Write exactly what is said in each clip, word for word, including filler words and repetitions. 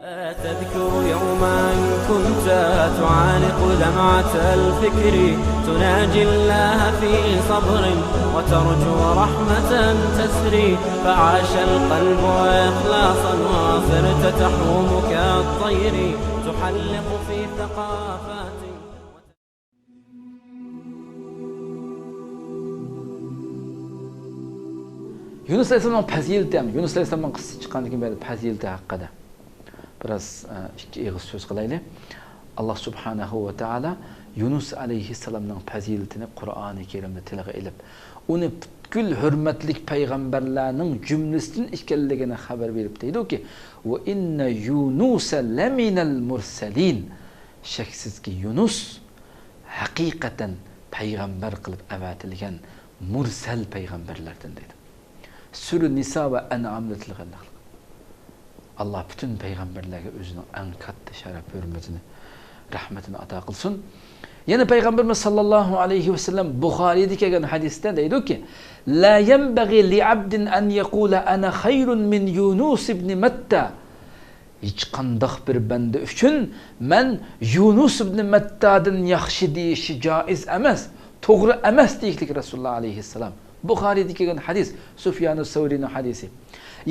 تذكر يوما كنت تعانق دمعة الفكر، تناجي الله في صبر وترجو رحمة تسري، فعاش القلب إخلاصا وصرت تحوم كالطير، تحلق في ثقافات. يۇنۇس ئەلەيھىسسالامنىڭ پەزىلىتى ھەم يۇنۇس ئەلەيھىسسالامنىڭ قىسسىسى چىققاندىن كېيىن بەزى پەزىلىتى ھەققىدە بىراز، ئە، ئىككى ئېغىز سۆز قىلايلى. ئاللا سۇبھانەھۇ ۋە تائالا يۇنۇس ئەلەيھىسسالامنىڭ پەزىلىتىنى قۇرئانى كەرىمدە تىلغا ئېلىپ، ئۇنى پۈتكۈل ھۆرمەتلىك پەيغەمبەرلەرنىڭ جۈملىسىدىن ئىكەنلىكىنى خەۋەر بېرىپ دەيدۇكى، ۋە ئىننە يۇنۇسە لەمىنەل مۇرسەلىن. شەكسىزكى، يۇنۇس ھەقىقەتەن پەيغەمبەر قىلىپ ئەۋەتىلگەن مۇرسەل پەيغەمبەرلەردىن دەيدۇ. سۈرە نىسا ۋە ئەنئامدا تىلغا ئېلىنغان. ئاللا پۈتۈن پەيغەمبەرلەرگە ئۆزىنىڭ ئەڭ كاتتا شەرەپ ھۆرمىتىنى، رەھمىتىنى ئاتا قىلسۇن. يەنە پەيغەمبىرىمىز ساللاللاھۇ ئەلەيھى ۋەسەللەم بۇخارىيدا كەلگەن ھەدىستە دەيدۇكى، لا ينبغي لعبد أن يقول أنا خير من يونس بن متى. ھېچقانداق بىر بەندە ئۈچۈن مەن يۇنۇس ئىبنى مەتتادىن ياخشى دېيىشى جائىز ئەمەس، توغرا ئەمەس دېيىشلىك رەسۇلۇللا ئەلەيھىسسالام. بۇخارىيدا كەلگەن ھەدىس، سۇفيانۇ سەۋرىنىڭ ھەدىسى.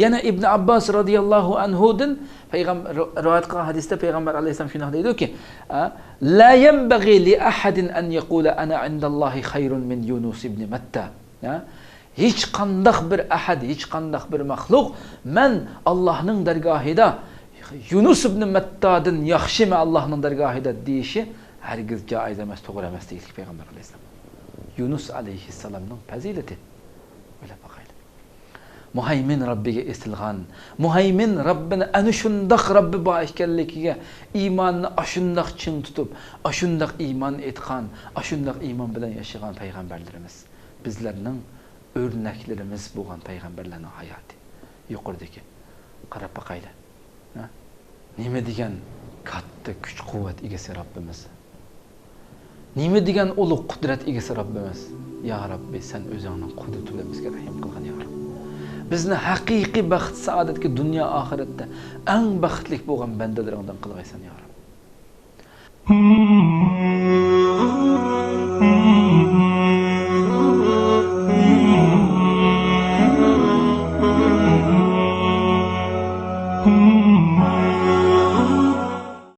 يەنە ئىبن ئابباس رازىياللاھۇ ئەنھۇدىن پەيغەم-، رىۋايەت قىلغان ھەدىستە پەيغەمبەر ئەلەيھىسسالام شۇنداق دەيدۇكى، لا ينبغي لعبد أن يقول أنا عند الله خير من يونس بن متى. ھە؟ ھېچقانداق بىر ئەھەد، ھېچقانداق بىر مەخلۇق، مەن ئاللاھنىڭ دەرگاھىدا يۇنۇس ئىبنى مەتتادىن ياخشىمەن ئاللاھنىڭ دەرگاھىدا دېيىشى ھەرگىز جائىز ئەمەس، توغرا ئەمەس دېيىشلىك پەيغەمبەر ئەلەيھىسسالام. يۇنۇس ئەلەيھىسسالامنىڭ پەزىلىتى. ئويلاپ باقايلى. مۇھەيمىن رەببىگە ئېسىلغان، مۇھەيمىن رەببىنى ئەنە شۇنداق رەببى بار ئىكەنلىكىگە ئىماننى ئاشۇنداق چىڭ تۇتۇپ، ئاشۇنداق ئىمان ئېيتقان، ئاشۇنداق ئىمان بىلەن ياشىغان پەيغەمبەرلىرىمىز. بىزلەرنىڭ ئۆرنەكلىرىمىز بولغان پەيغەمبەرلەرنىڭ ھاياتى. يۇقىرىدىكى. قاراپ باقايلى. ھە؟ نېمە دېگەن كاتتا كۈچ-قۇۋۋەت ئىگىسى رەببىمىز. نېمە دېگەن ئۇلۇغ قۇدرەت ئىگىسى رەببىمىز. يا رەببى، سەن ئۆزۈڭنىڭ قۇدرىتى بىلەن بىزگە رەھىم قىلغىن، يا رەببى. بىزنى ھەقىقىي بەخت-سائادەتكە دۇنيا ئاخىرەتتە ئەڭ بەختلىك بولغان بەندىلىرىڭدىن قىلغايسەن، يا رەببى.